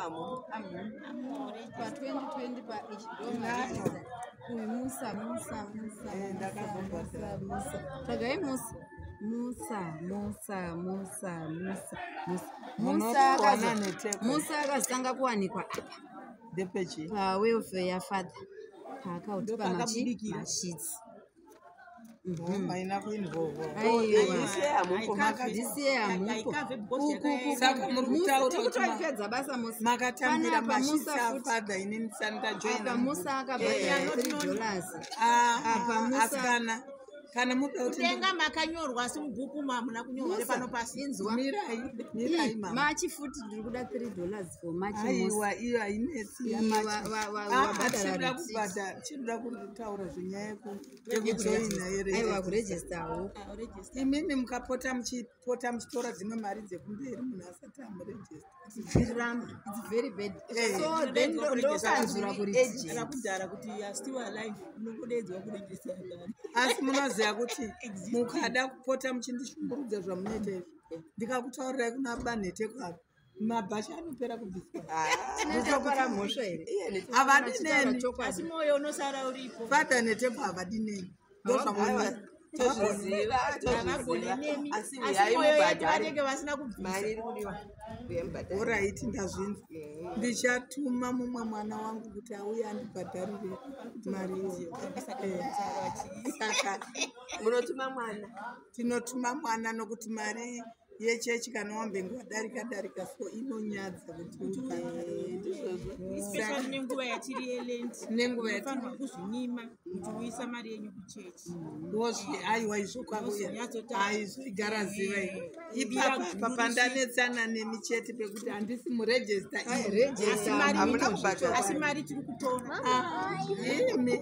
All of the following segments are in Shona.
Aiwa. Pa 2020 pa ichi ndomaregister uyu Musa, Musa, Musa. Eh, ndakazobhadhara. Musa, tsvagai Musa, Musa, Musa, Musa, Musa, Musa, Musa. Munopiwa naNeteko. Musa akazotanga kuwanikwa apa. Ndepechi? Pawelfare yafather, paakautipa Ndopakabudikira. masheets. Haina kuinvolva. Aiwa. Hamupo. This year hamupo. Haikavhe because yakaenda. Saka muri kutaura kuti Tikutopedza basa, Musa. makatambira Panapa masheets Musa futi. afather, inini ndisati ndajoina. Apa Musa akabhadhara $3. Apa Musa- Asikana, kana muda kuti Kudenga makanyorwa, asi mubhuku hamuna kunyorwa. Musa, Nepano pasi. inzwa. Mirai, mirai, mama. Machi futi, ndiri kuda $3 for March, Musa. Aiwa, iyo hainetsi. Iyi wabhadhara Chinoda receipt. kubhadhara, chinoda kutaura zvenyaya yekujoina here? Aiwa, kuregisterwo. Imimi mukapota muchipota muchitora dzimwe mari dzekumberi munhu asati amuregister. Ramba, it's very bad. Eh. So then ndokanzura kuriti Kana kudhara kuti you are still alive, unongodedzwa kuregister kare. Asi munoziva kuti mukada kupota muchindishungurudza zvamunoita izvi, ndikakutaurirai kuna banheteko ava, mabhachi anopera kubviswa. Tinotapara mhosva here? Havadi Tichitaura neni. chokwadi. Asi mwoyo unosara uripo. Father Neteko havadi neni, ndozvamunoziva. Tozviziva. Havagone Tozviziva. nemi. Asi Asi uyai mwoyo yedu mubhadhare. vanenge vasina kubvisa. Mari iri kudiwa, uyai mubhadhare. Alright, ndazvinzwa. Ndichatuma mumwe mwana wangu kuti auye andibhadharire mari iyoyo. Saka Munotuma mwana. Tinotuma mwana, nokuti mari yechechi kana wambenge wadarika darika so inonyadza kuti ubhadhare. Ndizvozvo. Especially nenguva yatiri yeLent. Nenguva yatiri. Unofanirwa kuzvinyima kuti uisa mari yenyu kuchechi. Wozvi, aiwa, izvo kwakuya. Wozonyatsotaura. Aizvo igara ziva iyo ipapa pandanetsana nemi chete pekuti handisi muregister. Asi mari Hamuna kubhadhara. Asi mari tiri kutora. Imi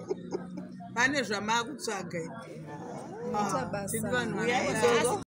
pane zvamakutsvaga ipi? Maita basa. Tiri vanhu Uyai vakadai. izvozvo.